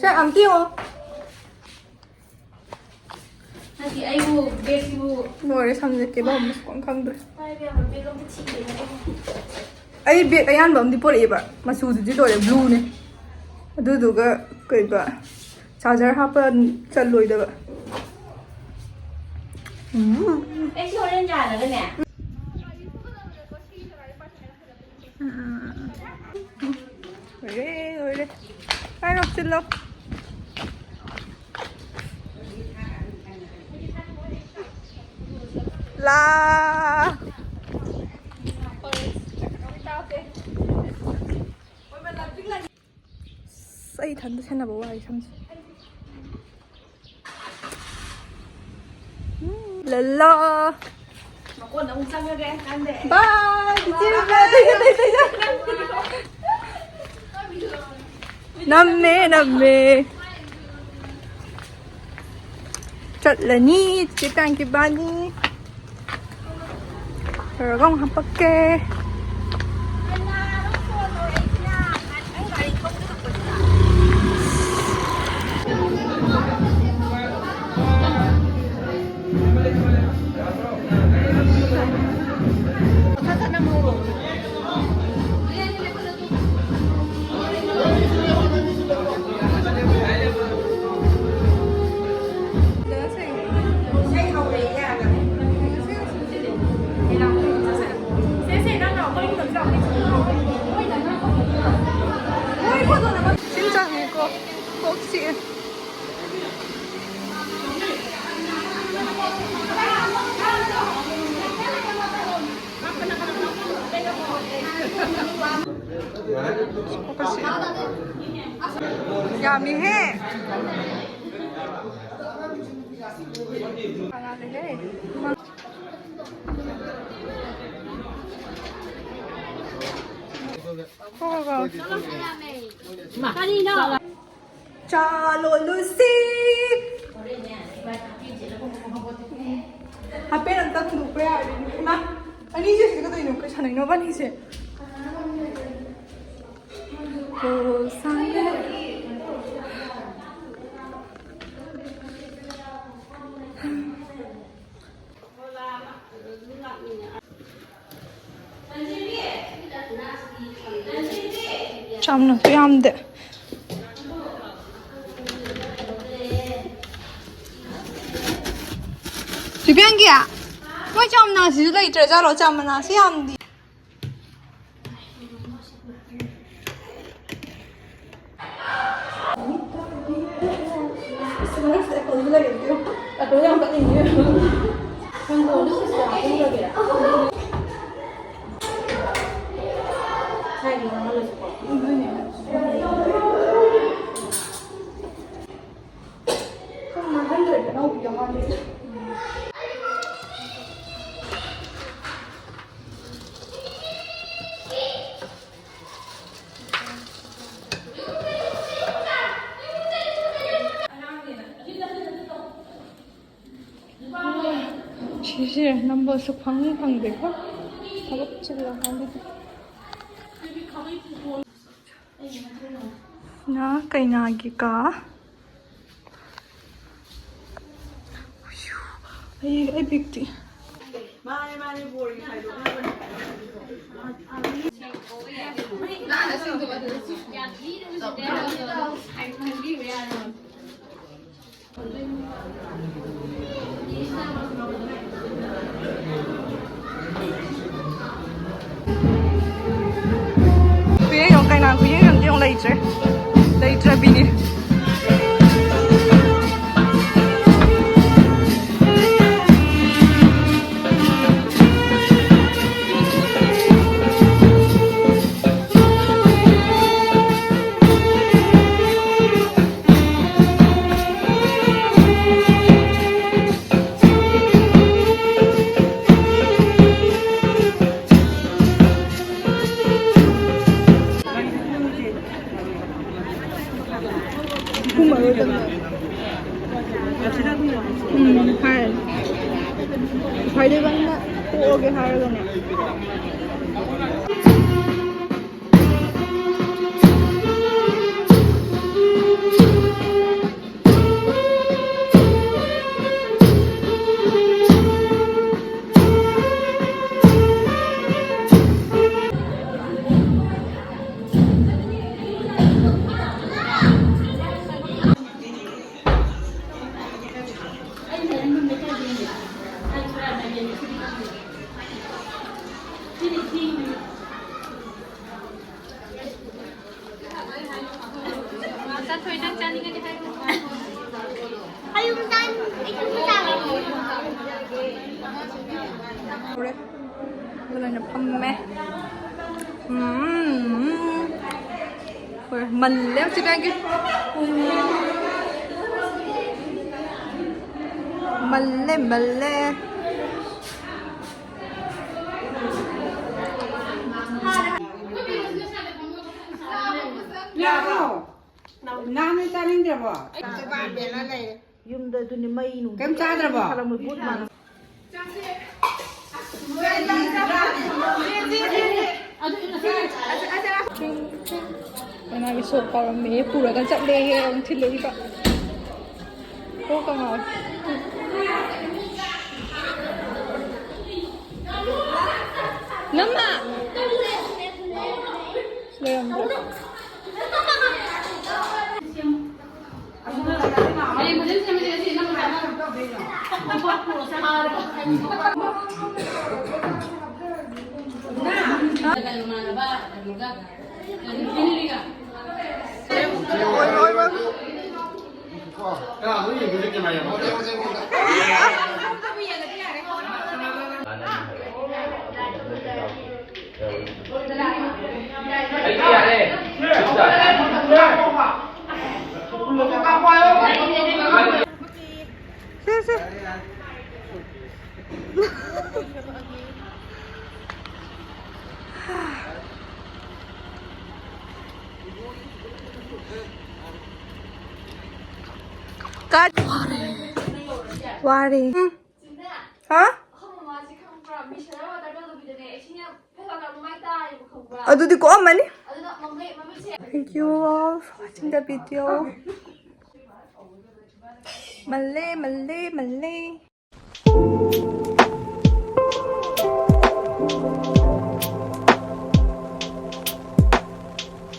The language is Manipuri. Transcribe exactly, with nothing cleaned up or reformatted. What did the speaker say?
ꯁꯦ, ꯑꯝꯇ ꯌꯦꯡꯉꯣ꯫ ꯅꯠꯇꯦ, ꯑꯩꯕꯨ ꯕꯦꯒꯁꯤꯕꯨ ꯂꯣꯏꯔꯦ, ꯁꯝꯁꯦ ꯀꯦꯕꯝ ꯑꯃ ꯁꯨꯈꯪ ꯈꯪꯗ꯭ꯔꯦ꯫ ꯄꯥꯏꯕ ꯌꯥꯕ ꯕꯦꯒ ꯑꯝꯇ ꯊꯤꯒꯦꯅꯦ꯫ ꯑꯩ ꯕꯦꯒ ꯑꯌꯥꯟꯕ ꯑꯃꯗꯤ ꯄꯣꯔꯛꯑꯦꯕ, ꯃꯆꯨꯗꯨꯗꯤ ꯂꯣꯏꯔꯦ, ꯕ꯭ꯂꯨꯅꯦ꯫ ꯑꯗꯨꯗꯨꯒ ꯀꯩꯕ, ꯆꯥꯔꯖꯔ ꯍꯥꯞꯄ ꯆꯜꯂꯣꯏꯗꯕ꯫ ꯎꯝ꯫ ꯑꯩꯁꯨ ꯍꯣꯔꯦꯟ ꯌꯥꯜꯂꯒꯅꯦ꯫ ꯂꯣꯏꯔꯦ, ꯂꯣꯏꯔꯦ꯫ ꯀꯥꯏ ꯂꯧꯁꯤꯜꯂꯣ? ꯂꯥ꯫ ꯑꯁ, ꯑꯩ ꯏꯊꯟꯗ ꯁꯦꯟꯅꯕ ꯋꯥꯏ ꯁꯝꯁꯦ꯫ ꯂꯂꯥ꯫ ꯃꯀꯣꯟꯗ ꯑꯃꯨꯛ ꯆꯪꯉꯒꯦ, ꯀꯥꯟꯗꯦ꯫ ꯕꯥꯏ, ꯏꯆꯦ ꯕꯥꯏ, ꯕꯥꯏ, ꯕꯥꯏ, ꯕꯥꯏ, ꯕꯥꯏ꯫ ꯅꯝꯃꯦ, ꯅꯝꯃꯦ꯫ ꯆꯠꯂꯅꯤ, ꯆꯦ ꯄ꯭ꯔꯥꯡꯀꯤ ꯏꯕꯥꯅꯤ꯫ ꯇꯧꯔꯒ ꯑꯃꯨꯛ ꯍꯥꯄꯛꯀꯦ꯫ ꯁꯤꯝ ꯆꯪꯉꯦꯀꯣ꯫ ꯀꯣꯛ ꯆꯤꯛꯑꯦ꯫ ꯀꯣꯛꯀ ꯆꯤꯛꯑꯦ꯫ ꯌꯥꯝꯃꯤꯍꯦ꯫ ꯀꯅꯥꯅꯍꯦ? ꯀꯔꯤꯅꯣ? ꯆꯥ ꯂꯣꯜꯂꯨꯁꯤ꯫ ꯍꯥꯄꯦꯟ ꯑꯝꯇ ꯍꯨꯟꯗꯣꯛꯄ ꯌꯥꯔꯗꯤ꯫ ꯏꯃꯥ, ꯑꯅꯤꯁꯦ ꯁꯤꯗ ꯀꯩꯗꯧꯔꯤꯅꯣ? ꯀꯩ ꯁꯥꯟꯅꯩꯅꯣꯕ ꯑꯅꯤꯁꯦ? ꯀꯣꯜ ꯁꯥꯟꯅ-, ꯌꯥꯝꯅꯁꯨ ꯌꯥꯝꯗꯦ꯫ ꯆꯤꯕꯦꯟꯒꯤ ꯃꯣꯏ ꯆꯥ ꯃꯅꯥꯁꯤꯁꯨ ꯂꯩꯇ꯭ꯔꯖꯥꯠꯂꯣ? ꯆꯥ ꯃꯅꯥꯁꯤ ꯌꯥꯝꯗꯤ꯫ ꯁꯤꯁꯦ ꯅꯝꯕꯔꯁꯨ ꯐꯪ ꯐꯪꯗꯦꯀꯣ, ꯊꯕꯛ ꯆꯤꯜꯂꯀꯥꯟꯗꯗꯤ꯫ ꯅ ꯀꯩꯅꯥꯒꯤ ꯀꯥ꯫ ꯑꯩ ꯑꯩ ꯕꯤꯛꯇꯤ꯫ ꯈꯨꯌꯦꯡ ꯌꯦꯡꯉꯣ, ꯀꯩꯅꯥ ꯈꯨꯌꯦꯡ ꯑꯝꯇ ꯌꯦꯡꯉꯣ, ꯂꯩꯇ꯭ꯔꯦ, ꯂꯩꯇ꯭ꯔꯕꯤꯅꯤ꯫ ꯎꯝ, ꯍꯥꯏ꯫ ꯈ꯭ꯋꯥꯏꯗꯩ ꯏꯕꯥꯅꯤꯅ ꯇꯣꯛꯑꯒꯦ ꯍꯥꯏꯔꯒꯅꯦ꯫ ꯍꯧꯔꯦ꯫ ꯑꯗꯨꯒ ꯑꯩꯅ ꯐꯝꯃꯦ꯫ ꯎꯝ꯫ ꯍꯣꯏ, ꯃꯜꯂꯦ ꯍꯧꯖꯤꯛꯀꯥꯟꯒꯤ꯫ ꯃꯜꯂꯦ, ꯃꯜꯂꯦ꯫ ꯌꯥꯔꯣ? ꯅꯍꯥꯟ ꯅꯣꯏ ꯆꯥꯅꯤꯡꯗ꯭ꯔꯕꯣ? ꯌꯨꯝꯗ ꯑꯗꯨꯅꯤ ꯃꯩ ꯅꯨꯡ ꯀꯩꯝ ꯆꯥꯗ꯭ꯔꯕꯣ? ꯈꯔ ꯃꯨꯠ ꯃꯨꯠ ꯃꯥꯟꯅ꯫ ꯀꯅꯥꯒꯤ ꯁꯣꯛ ꯀꯥꯎꯔꯝꯃꯦ ꯄꯨꯔꯒ ꯆꯠꯂꯦꯍꯦ ꯑꯃꯨꯛ ꯊꯤꯜꯂꯛꯏꯕ꯫ ꯀꯣꯛꯀ ꯉꯥꯎꯋꯦ꯫ ꯅꯝꯃ! ꯂꯩꯔꯝꯗ꯭ꯔꯦ꯫ ꯁꯦ, ꯁꯦ꯫ ꯀꯠ꯫ ꯋꯥꯔꯦ꯫ ꯎꯝ꯫ ꯍꯥ? ꯑꯗꯨꯗꯤ ꯀꯣꯛꯑꯝꯃꯅꯤ꯫ Thank you all for watching the video. ꯃꯜꯂꯦ, ꯃꯜꯂꯦ, ꯃꯜꯂꯦ꯫